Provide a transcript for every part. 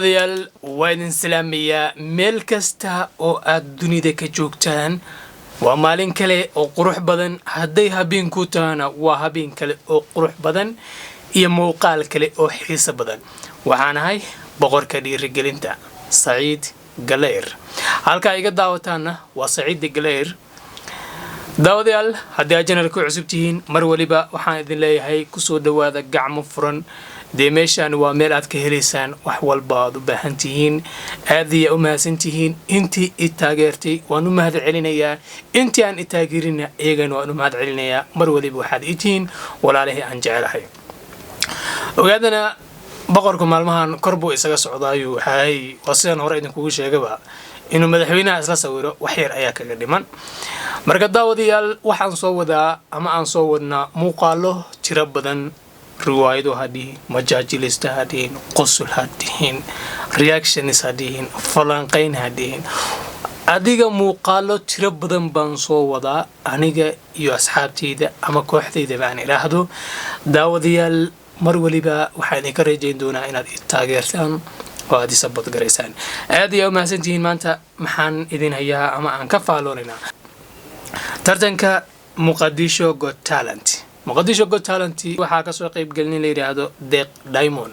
Daawadayaal, waa idin salaamayaa meel kasta oo aad dunida ka joogtaan. Waa maalin kale oo qurux badan. Hadday habeen ku tahana, waa habeen kale oo qurux badan iyo muuqaal kale oo xiiso badan. Waxaan ahay boqorka dhiirigelinta, Saciid Galeyr. Halkaa iga daawataanna waa Saciid Galeyr. Daawadayaal, haddii aad channel ku cusub tihiin, mar waliba waxaan idin leeyahay kusoo dhawaada gacmo furan. Dee meeshaan waa meel aad ka helaysaan wax walba aad u baahan tihiin. Aad ayaa u mahadsan tihiin intii i taageertay, waan u mahad celinayaa. Intii aan i taageerina, iyagana waan u mahad celinayaa. Mar waliba waxaad i tihiin walaalihii aan jecelahay. Ogaadana, boqorku maalmahan kor buu isaga socdaayu. Waxaay waa sidaan hore idinkugu sheegaba, inuu madaxweynaha isla sawiro wax yar ayaa kaga dhiman. Marka daawadayaal, waxaan soo wadaa ama aan soo wadnaa muuqaalo tiro badan: riwaayado ha dhihin, majaajilista ha dhihin, qosul ha dhihin, reactions ha dhihin, falanqayn ha dhihin, adiga muuqaalo tiro badan baan soo wadaa, aniga iyo asxaabtayda ama kooxdaydaba aan idhaahdo. Daawadayaal, mar waliba waxaan idinka rajayn doonaa inaad i taageertaan oo aad i support garaysaan. Aad ayaa u mahadsantihiin. Maanta maxaan idin hayaa ama aan ka faaloonaynaa? Tartanka Muqadisho Got Talent. Muqadisho Got Talent waxaa kasoo qaybgelin la yidhaahdo Deeq Diamond.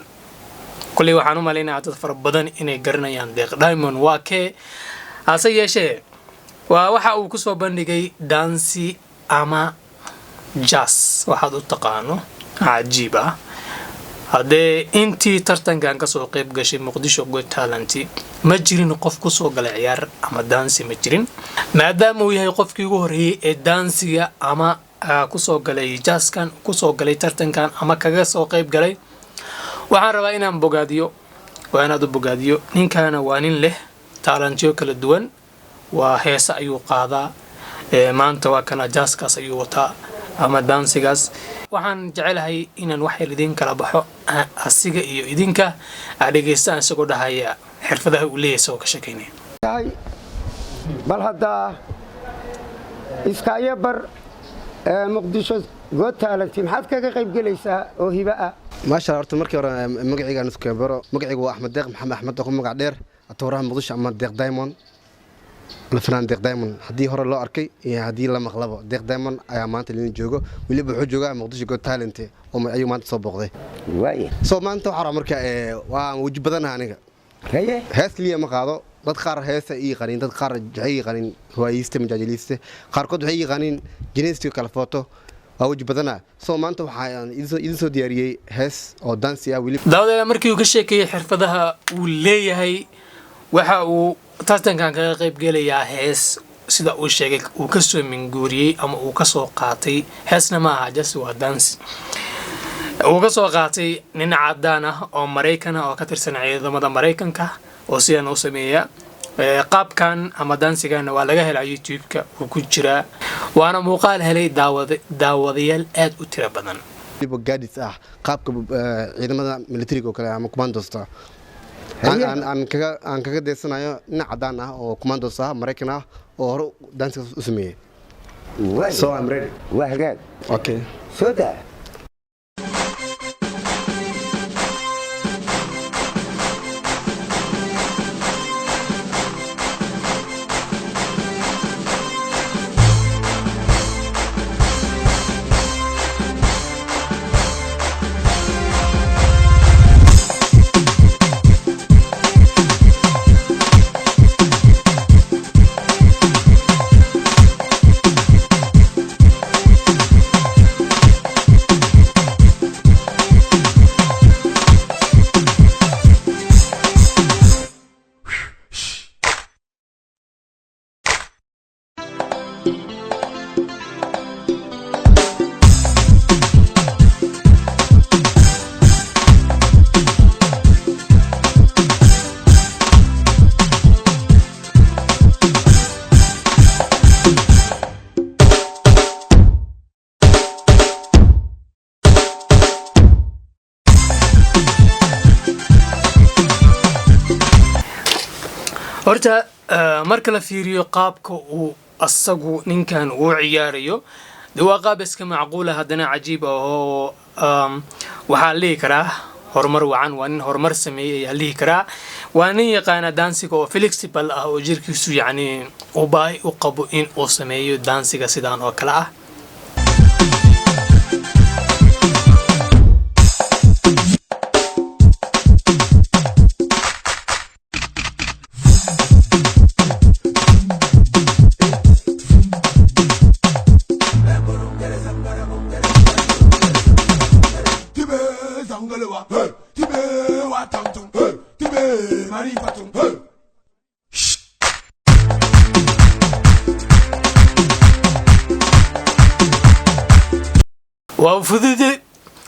Kulley waxaan u malaynayaa dad fara badan inay garanayaan Deeq Diamond waa kee. Hase yeeshee, waa waxa uu kusoo bandhigay dance ama jazz, waxaad u taqaano, cajiib ah. Haddee intii tartankan kasoo qayb gashay Muqdisho Got Talent, ma jirin qof kusoo galay ciyaar ama dance, ma jirin. Maadaama uu yahay qofkii ugu horreeyey ee dance-iga ama kusoo galay jazz-kan, kusoo galay tartankan ama kaga soo qayb galay, waxaan rabaa inaan bogaadiyo, waa inaad u bogaadiyo. Ninkana waa nin leh talent-yo kala duwan. Waa heese ayuu qaadaa, maanta waa kana jazz-kaas ayuu wataa ama dance-igaas. Waxaan jecelahay inaan wax yar idin kala baxo asiga iyo idinka aad dhegaystaan, isagoo dhahaya xirfadaha uu leeyahay, isagoo ka sheekaynaya. Tahay bal haddaa iskaayo bar ee Muqdisho Got Talent, maxaad kaga qayb gelaysaa oo hiba ah? Maasha, horta markii hore magacaygaan isku baro. Magacaygu waa Axmed Deeq Maxamed Axmed, oo ku magac dheer atooraha Muqdisho ama Deeq Diamond, alfanaan Deeq Diamond. Haddii hore loo arkay iyo haddii la maqlabo, Deeq Diamond ayaa maanta lina joogo. Weliba wuxuu joogaa Muqdisho Got Talent oo ayuu maanta soo booqday. Soo maanta waxaa rabaa marka waan weji badanaha aniga. Hees keliya ma qaado. Dad qaar heesa ii yaqaaniin, dad qaar waxay yaqaaniin riwaayiste, majaajiliiste, qaarkood waxay yaqaaniin jinaysti kala footo. Waa weji badanaa. Soo maanta waxaan idin soo diyaariyey hees oo dance ah weli. Daawadeeda, markii uu ka sheekeeyey xirfadaha uu leeyahay, waxa uu tartankan kaga qayb gelayaa hees, sida uu sheegay, uu kasoo minguuriyey ama uu kasoo qaatay. Heesna ma aha, just waa dance uu ka soo qaatay nin cadaan ah oo Maraykan ah oo ka tirsan ciidamada Maraykanka oo sidan u sameeya. Qaabkan ama dance-igana waa laga helaa YouTube-ka, uu ku jiraa, waana muuqaal helay daawadayaal aad u tiro badan. Weliba gaadis ah, qaabka ciidamada militariga oo kale ama commandosta aan kaga deysanayo, nin cadaan ah oo commandos ah, Maraykan ah, oo hore dance-igaas u sameeyey. So I'm ready. Waa hagaag. Okay. Soo daa. Horta marka la fiiriyo qaabka uu asagu ninkan uu ciyaarayo, de waa qaab iska macquula, haddana cajiib ah oo waxaa la dhihi karaa Horumar wacan, waa nin horumar sameeyey ayaa lihi karaa. Waa nin yaqaana daansiga oo flexible ah, oo jirkiisu yacni uu baahi u qabo in uu sameeyo daansiga sidaan oo kale ah. Tibe zangalewa, hey. Tibe watantung, hey. Tibe marifatung, hey.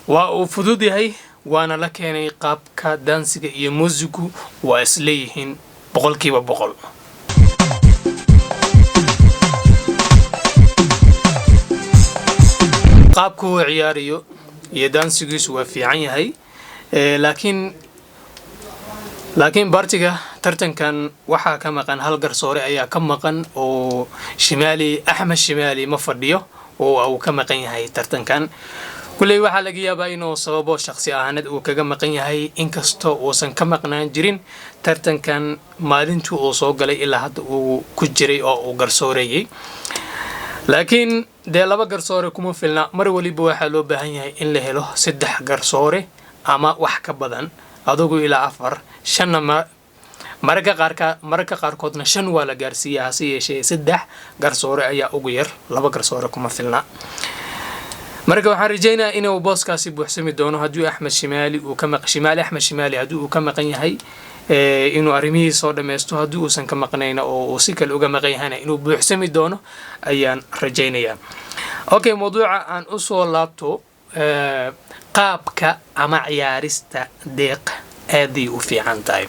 Waa uu fudud yahay, waana la keenay. Qaabka daansiga iyo muusigu waa isleeyihiin 100%. Qaabka uu ciyaarayo iyo daansigiisu waa fiican yahay. Laakiin baartiga tartankan waxaa ka maqan hal garsoore ayaa ka maqan, oo Shimaali, Axmed Shimaali, ma fadhiyo oo uu ka maqan yahay tartankan. Kulley waxaa laga yaabaa inuu sababo shaqsi ahaaneed uu kaga maqan yahay, inkastoo uusan ka maqnaan jirin tartankan maalintii uu soo galay ilaa hadda uu ku jiray oo uu garsooreeyey. Laakiin dee laba garsoore kuma filna. Mar waliba waxaa loo baahan yahay in la helo saddex garsoore ama wax ka badan, adugu ilaa afar, shanna ma mararka qaarka, mararka qaarkoodna shan waa la gaarsiiyaa. Hase yeeshee saddex garsoore ayaa ugu yar, laba garsoore kuma filna. Marka waxaan rajaynayaa inuu booskaasi buuxsami doono haddii Axmed Shimaali uu ka maq Shimaali, Axmed Shimaali, haddii uu ka maqan yahay inuu arrimihii soo dhammaysto. Haddii uusan ka maqnayna oo uu si kale uga maqan yahayna, inuu buuxsami doono ayaan rajaynayaa. Okay, mawduuca aan usoo laabto. Qaabka ama ciyaarista Deeq aaday u fiican tahay.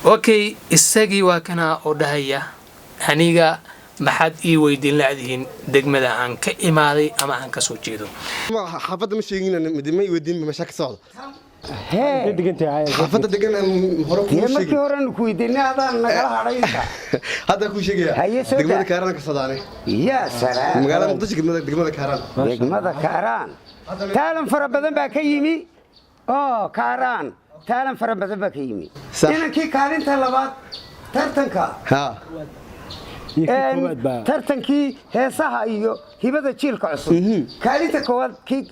Okay, isagii waa kana oo dhahaya: "Aniga maxaad ii weydiin la'dihiin degmada aan ka imaaday ama aan kasoo jeedo?" Xaafadda ma sheegin, ma i weydiin meesha ka socdo. Hee. Xaafadda degan hore Dee kuma markii sheegin. Horenu ku weydiinay, adaan nagala hadhay inta. Hadda kuu sheegaya. Haye, soo Degmada daa. Kaaraan ka socdaane. Yaa salaam! Magaalada Muqdisho, degmada Kaaraan. Degmada Kaaraan talent fara badan baa ka yimi, oo Kaaraan talent fara badan baa ka yimi. Sax. Inankii kaalinta labaad tartanka Ha. Tartankii heesaha iyo hibada jiilka cusub, kaalinta koowaad kii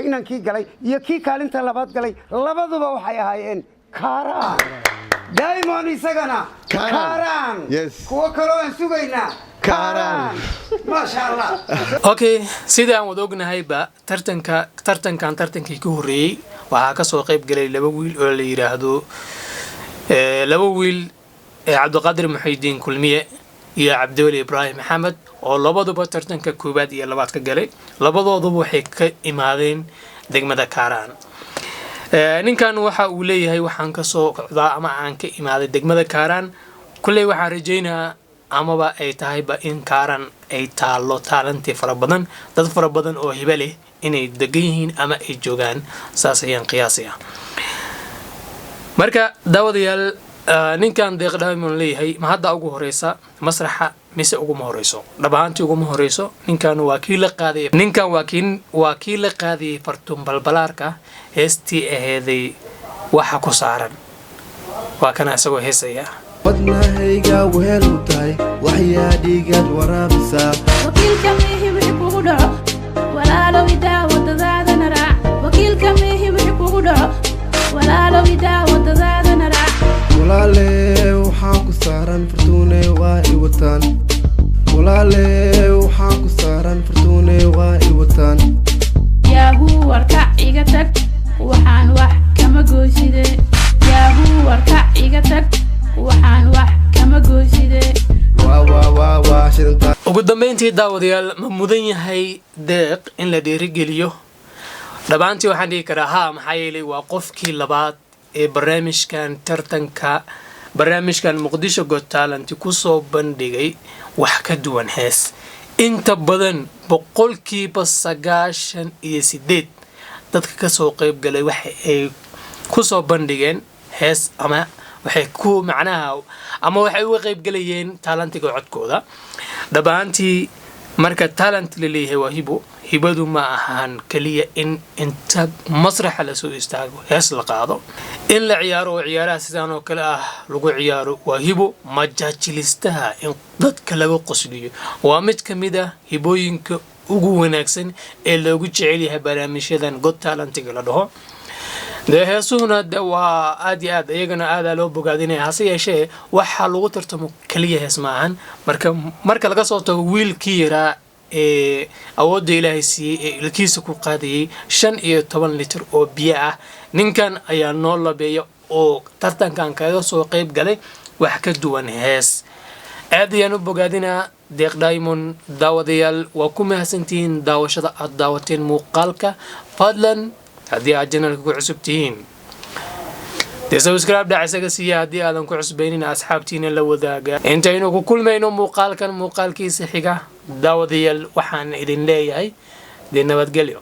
inankii galay iyo kii kaalinta labaad galay, labaduba waxay ahaayeen Kaaraan. Diamond isagana Kaaraan. Kaaraan. Yes. Kuwo kaloo aan sugaynaa. Kaaraan. Maasha Allah. Okay, sida aan wada ognahayba, tartankan tartankii ka horreeyey waxaa kasoo qayb galay laba wiil oo la yidhaahdo laba wiil ee Cabdiqaadir Muxidiin Kulmiye iyo Cabdiweli Ibraahim Maxamed, oo labaduba tartanka koowaad iyo labaad ka galay. Labadooduba waxay ka imaadeen degmada Kaaraan. Ninkan waxa uu leeyahay: "Waxaan kasoo kocdaa ama aan ka imaaday degmada Kaaraan." Kulley waxaan rajaynayaa amaba ay tahayba in Kaaraan ay taallo talent fara badan, dad fara badan oo hibe leh inay degan yihiin ama ay joogaan, saas ayaan qiyaasaya. Marka daawadayaal, ninkan Deeq Diamond leeyahay, ma hadda ugu horeysa masraxa mise uguma horeyso? Dhab ahaantii uguma horeyso. Ninkan waa kii la qaaday, ninkan waa kii la qaadayay Fartuun Balbalaarka heestii aheeday "Waxa ku saaran". Waa kana isagoo heesaya. Wadnahayga wehel u tahay, waxyaa dhiigaad waraabisaa. Wakiilka mihi wixii kugu dhaco, walaalow idaa wadadaadana raac. Wakiilka mihi wixii kugu dhaco, walaalow idaa wadadaadana raac. Walaale, waxaa ku saaran Fartuune, waa i wataan. Walaale, waxaa ku saaran Fartuune, waa i wataan. Yaahuu, warkac iga tag, waxaan wax kama goyside. Yaahuu, warkac iga tag, waxaan wax kama goyside. Waa waa waa waa shidantaa. Ugu dambeyntii, daawadayaal, ma mudan yahay Deeq in la dhiirigeliyo? Dhabaantii waxaan dhihi karaa haa, maxaa yeelay waa qofkii labaad ee barnaamijkan tartanka, barnaamijkan Muqdisho Got Talent kusoo bandhigay wax ka duwan hees. Inta badan 98% dadka kasoo qeyb galay waxa ay kusoo bandhigeen hees ama waxay ku macnaha ama waxay uga qeyb galayeen talentiga codkooda. Dhab ahaantii. Marka talent la leeyahay waa hibo. Hibadu ma ahan keliya in inta masraxa lasoo istaago hees la qaado. In la ciyaaro oo ciyaaraha sidaan oo kale ah lagu ciyaaro waa hibo. Majaajilistaha in dadka laga qosliyo waa mid ka mid ah hibooyinka ugu wanaagsan ee loogu jecel yahay barnaamijyadan Got Talentiga la dhaho. Dee heesuhuna de waa aad iyo aad, iyagana aadaa loo bogaadinaya. Hase yeeshee, waxaa lagu tartamo keliya hees ma ahan. Marka laga soo tago wiilkii yaraa ee awoodda Ilaahay siiyey ee ilkiisa ku qaadayay 15 litir oo biyo ah, ninkan ayaa noo labeeya oo tartankan kaga soo qeyb galay wax ka duwan hees. Aad ayaan u bogaadinaa Deeq Diamond. Daawadayaal, waa ku mahadsantihiin daawashada aad daawateen muuqaalka. Fadlan, haddii aad channelka ku cusub tihiin, dee subscribe dhac isaga siiya. Haddii aadan ku cusbaynin, asxaabtiina la wadaaga. Intaynu ku kulmayno muuqaalkan muuqaalkiisa xiga, daawadayaal, waxaan idin leeyahay dee nabadgelyo.